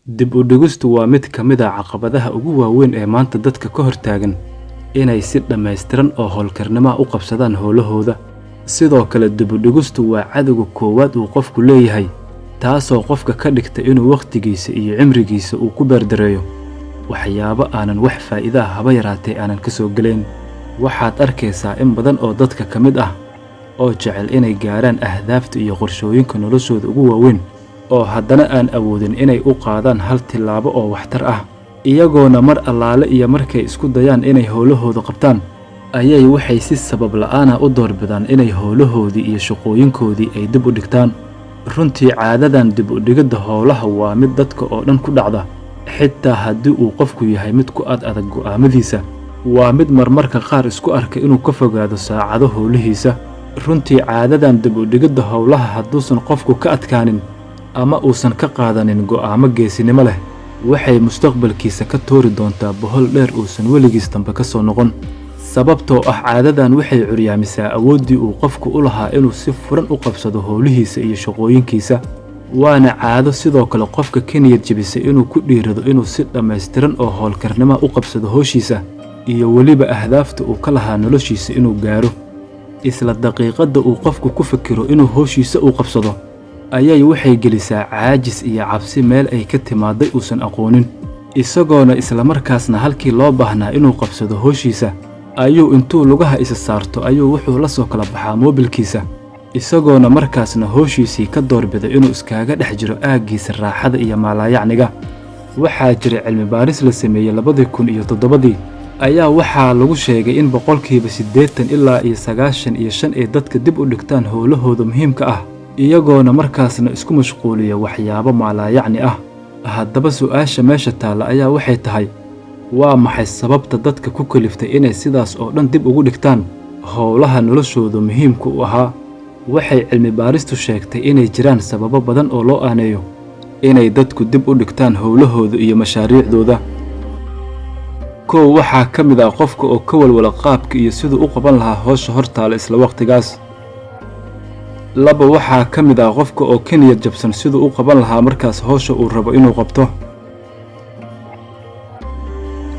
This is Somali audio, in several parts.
Dib u dhigistu waa mid ka mid ah caqabadaha ugu waaweyn ee maanta dadka ka hortaagan inay si dhammaystiran oo howlkarnimo ah u qabsadaan howlahooda. Sidoo kale, dib u dhigistu waa cadowga koowaad uu qofku leeyahay, taasoo qofka ka dhigta inuu wakhtigiisa iyo cimrigiisa uu ku beerdareeyo waxyaabo aanan wax faa'iido ah haba yaraatee aanan ka soo gelayn. Waxaad arkaysaa in badan oo dadka ka mid ah oo jecel inay gaaraan ahdaafta iyo qorshooyinka noloshooda ugu waaweyn, oo haddana aan awoodin inay u qaadaan hal tillaabo oo waxtar ah, iyagoona mar allaale iyo markay isku dayaan inay howlahooda qabtaan ayay waxay si sabab la'aana u doorbidaan inay howlahoodii iyo shaqooyinkoodii ay dib u dhigtaan. Runtii, caadadan dib u dhigidda howlaha waa mid dadka oo dhan ku dhacda, xitaa haddii uu qofku yahay mid ku ad adag go'aamadiisa. Waa mid marmarka qaar isku arka inuu ka fogaado saacado howlihiisa. Runtii, caadadan dib u dhigidda howlaha hadduusan qofku ka adkaanin ama uusan ka qaadanin go'aamo geesinimo leh, waxay mustaqbalkiisa ka tuuri doontaa bohol dheer uusan weligiis dambe ka soo noqon, sababtoo ah caadadan waxay curyaamisaa awooddii uu qofku u lahaa inuu si furan u qabsado howlihiisa iyo shaqooyinkiisa. Waana caado sidoo kale qofka ka niyad jebisa inuu ku dhiirado inuu si dhammaystiran oo howlkarnimo u qabsado howshiisa iyo weliba ahdaafta uu ka lahaa noloshiisa inuu gaaro. Isla daqiiqadda uu qofku ku fikiro inuu howshiisa uu qabsado ayay waxay gelisaa caajis iyo cabsi meel ay ka timaaday uusan aqoonin, isagoona islamarkaasna halkii loo baahnaa inuu qabsado howshiisa ayuu intuu lugaha isa saarto ayuu wuxuu la soo kala baxaa moobilkiisa, isagoona markaasna howshiisii ka doorbida inuu iskaaga dhex jiro aaggiisa raaxada iyo maalaayacniga. Waxaa jira cilmi baaris la sameeyey 2007-dii ayaa waxaa lagu sheegay in 80% ilaa iyo 95 ay dadka dib u dhigtaan howlahooda muhiimka ah, iyagoona markaasna isku mashquuliya waxyaabo maalaayacni ah. Haddaba, su'aasha meesha taalla ayaa waxay tahay: waa maxay sababta dadka ku kaliftay inay sidaas oo dhan dib ugu dhigtaan howlaha noloshooda muhiimka u ahaa? Waxay cilmi baaristu sheegtay inay jiraan sababo badan oo loo aaneeyo inay dadku dib u dhigtaan howlahooda iyo mashaariicdooda. Kow, waxaa ka mid ah qofka oo ka walwala qaabka iyo siduu u qaban lahaa howsha hortaala isla waqtigaas. Laba, waxaa ka mid ah qofka oo ka niyad jabsan siduu u qaban lahaa markaas howsha uu rabo inuu qabto.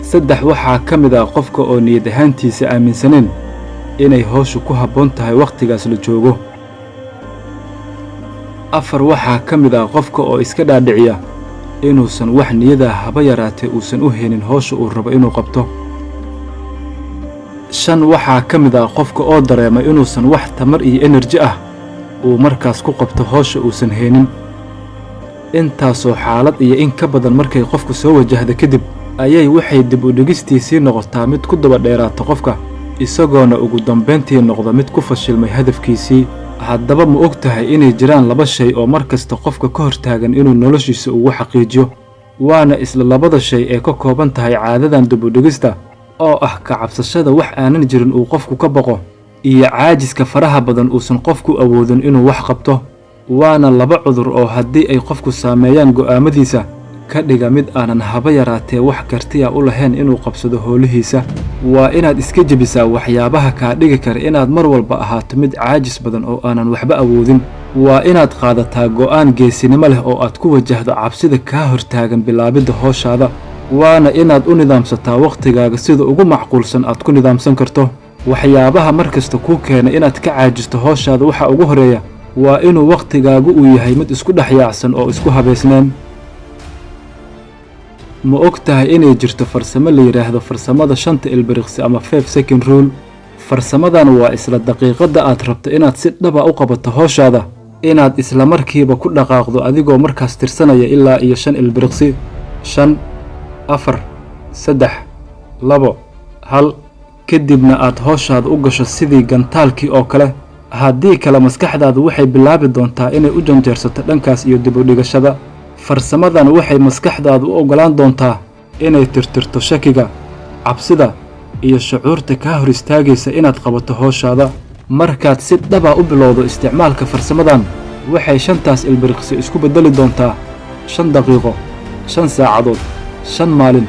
Saddex, waxaa ka mid ah qofka oo niyad ahaantiisa aaminsaneen inay howshu ku habboon tahay wakhtigaas la joogo. Afar, waxaa ka mid ah qofka oo iska dhaadhiciya inuusan wax niyadaa haba yaraatee uusan u helin howsha uu rabo inuu qabto. Shan, waxaa ka mid ah qofka oo dareema inuusan wax tamar iyo energy ah uu markaas ku qabto howsha uusan haynin. Intaasoo xaalad iyo in ka badan markay qofku soo wajahda kadib ayay waxay dib u dhigistiisii noqotaa mid ku daba dheeraata qofka, isagoona ugu dambayntii noqda mid ku fashilmay hadafkiisii. Haddaba, ma og tahay inay jiraan laba shay oo mar kasta qofka ka hortaagan inuu noloshiisa ugu xaqiijiyo? Waana isla labada shay ee ka kooban tahay caadadan dib u dhigista, oo ah ka cabsashada wax aanan jirin uu qofku ka baqo iyo caajiska faraha badan uusan qofku awoodin inuu wax qabto. Waana laba cudur oo haddii ay qofku saameeyaan go'aamadiisa ka dhiga mid aanan haba yaraatee wax kartiya u lahayn inuu qabsado howlihiisa. Waa inaad iska jebisaa waxyaabaha kaa dhigi kara inaad mar walba ahaato mid caajis badan oo aanan waxba awoodin. Waa inaad qaadataa go'aan geesinimo leh oo aad ku wajahdo cabsida kaa hortaagan bilaabidda howshaada. Waana inaad u nidaamsataa wakhtigaaga sida ugu macquulsan aad ku nidaamsan karto. Waxyaabaha mar kasta kuu keena inaad ka caajisto howshaada waxaa ugu horreeya waa inuu wakhtigaagu uu yahay mid isku dhex yaacsan oo isku habaysnayn. Ma og tahay inay jirto farsamo la yidhaahdo farsamada shanta ilbiriqsi ama 5 second rule? Farsamadan waa isla daqiiqadda aad rabto inaad si dhaba u qabato howshaada inaad isla markiiba ku dhaqaaqdo, adigoo markaas tirsanaya ilaa iyo 5 ilbiriqsi: 5, 4, 3, 2, 1, kadibna aad howshaada u gasho sidii gantaalkii oo kale. Haddii kale, maskaxdaadu waxay bilaabi doontaa inay u janjeersato dhankaas iyo dib u dhigashada. Farsamadan waxay maskaxdaadu u oggolaan doontaa inay tirtirto shakiga, cabsida iyo shucuurta kaa hor istaagaysa inaad qabato howshaada. Markaad si dhaba u bilowdo isticmaalka farsamadan, waxay shantaas ilbiriqsi isku beddeli doontaa 5 daqiiqo, 5 saacadood, 5 maalin,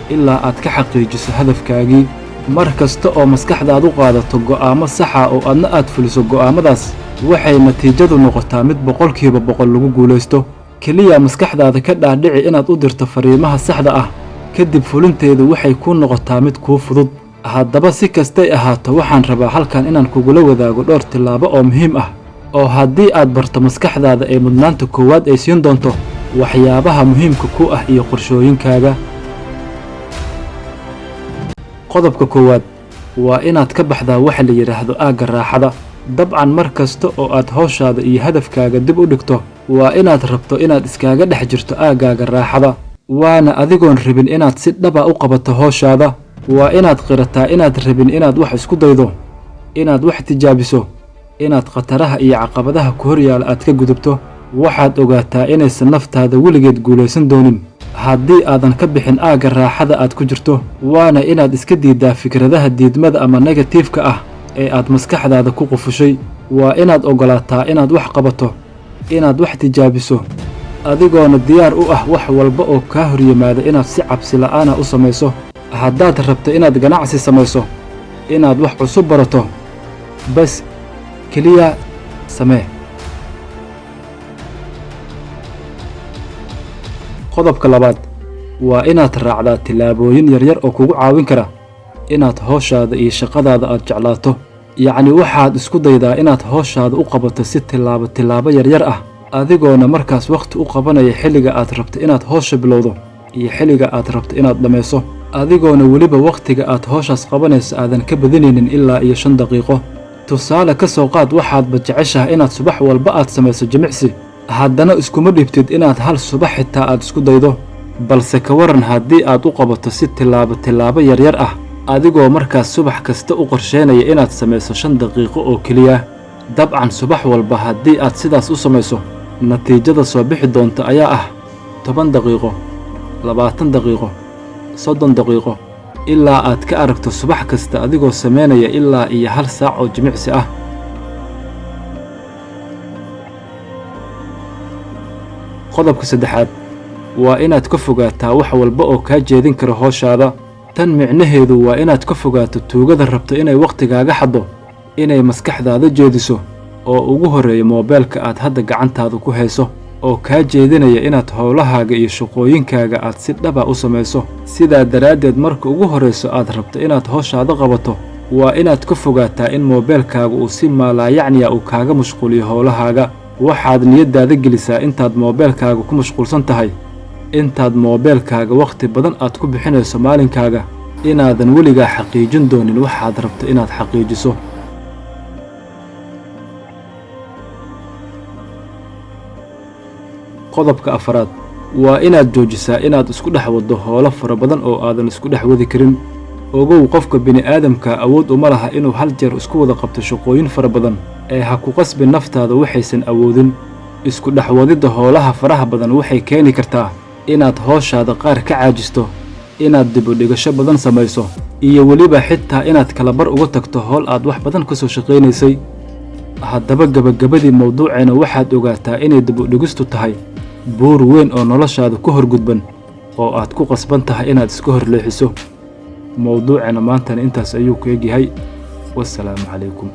ilaa aad ka xaqiijiso hadafkaagii. Mar kasta oo maskaxdaadu qaadato go'aamo saxa oo aadna aad fuliso go'aamadaas, waxay natiijadu noqotaa mid 100% lagu guulaysto. Keliya maskaxdaada ka dhaadhici inaad u dirto fariimaha saxda ah, kadib fulinteedu waxay kuu noqotaa mid kuu fudud. Haddaba si kastay ahaato, waxaan rabaa halkan inaan kugula wadaago dhowr tillaabo oo muhiim ah oo haddii aad barto maskaxdaada ee mudnaanta koowaad ay siin doonto waxyaabaha muhiimka ku ah iyo qorshooyinkaaga. Qodobka koowaad waa inaad ka baxdaa waxa la yidhaahdo aagga raaxada. Dabcan mar kasta oo aad hawshaada iyo hadafkaaga dib u dhigto, waa inaad rabto inaad iskaaga dhex jirto aaggaaga raaxada, waana adigoon rabin inaad si dhaba u qabato hawshaada. Waa inaad qirataa inaad rabin inaad wax isku daydo, inaad wax tijaabiso, inaad khataraha iyo caqabadaha ku horyaala aad ka gudubto. Waxaad ogaataa inaysan naftaada weligeed guulaysan doonin haddii aadan ka bixin aagga raaxada aad ku jirto. Waana inaad iska diiddaa fikradaha diidmada ama negatiifka ah ee aad maskaxdaada ku qufushay. Waa inaad oggolaataa inaad wax qabato, inaad wax tijaabiso, adigoona diyaar u ah wax walba oo kaa horyimaada inaad si cabsi la'aana u samayso. Haddaad rabto inaad ganacsi samayso, inaad wax cusub barato, bas keliya samee. Qodobka labaad waa inaad raacdaa tillaabooyin yaryar oo kugu caawin kara inaad hawshaada iyo shaqadaada aad jeclaato. Yacni waxaad isku daydaa inaad hawshaada u qabato si tillaabo tillaabo yaryar ah, adigoona markaas wakhti u qabanaya xilliga aad rabto inaad hawsha bilowdo iyo xilliga aad rabto inaad dhammayso, adigoona weliba wakhtiga aad hawshaas qabanayso aadan ka badinaynin ilaa iyo 5 daqiiqo. Tusaale ka soo qaad, waxaadba jeceshahay inaad subax walba aad samayso jimicsi, haddana iskuma dhibtid inaad hal subax xitaa aad isku daydo. Balse ka waran haddii aad u qabato si tillaabo tillaabo yaryar ah, adigoo markaas subax kasta u qorsheynaya inaad samayso 5 daqiiqo oo keliya. Dabcan subax walba haddii aad sidaas u samayso, natiijada soo bixi doonta ayaa ah 10 daqiiqo, 20 daqiiqo, 30 daqiiqo, ilaa aad ka aragto subax kasta adigoo samaynaya ilaa iyo 1 saac oo jimicsi ah. Qodobka saddexaad waa inaad ka fogaataa wax walba oo kaa jeedin kara hawshaada. Tan micnaheedu waa inaad ka fogaato tuugada rabto inay wakhtigaaga xaddo, inay maskaxdaada jeediso, oo ugu horreeya moobeelka aad hadda gacantaada ku hayso oo kaa jeedinaya inaad howlahaaga iyo shaqooyinkaaga aad si dhaba u samayso. Sidaa daraaddeed marka ugu horrayso aad rabto inaad hawshaada qabato, waa inaad ka fogaataa in moobeelkaaga uu si maalaayacniya uu kaaga mashquuliyo howlahaaga. Waxaad niyaddaada gelisaa intaad moobeelkaaga ku mashquulsan tahay, intaad moobeelkaaga wakhti badan aad ku bixinayso maalinkaaga, inaadan weligaa xaqiijin doonin waxaad rabto inaad xaqiijiso. Qodobka afraad waa inaad joojisaa inaad isku dhex waddo howlo fara badan oo aadan isku dhex wadi karin. Ogow, qofka bini'aadamka awood uma laha inuu hal jeer isku wada qabto shaqooyin fara badan, ee ha ku qasbin naftaada waxaysan awoodin. Isku dhex wadidda howlaha faraha badan waxay keeni kartaa inaad hawshaada qaar ka caajisto, inaad dib u dhigasho badan samayso, iyo weliba xitaa inaad kala bar uga tagto howl aad wax badan ka soo shaqaynaysay. Haddaba gabagabadii mawduuceena waxaad ogaataa inay dib u dhigistu tahay buur weyn oo noloshaada ku horgudban oo aad ku qasban tahay inaad iska horleexiso. Mawduuceena maantana intaas ayuu ku egyahay. Wassalaamu calaykum.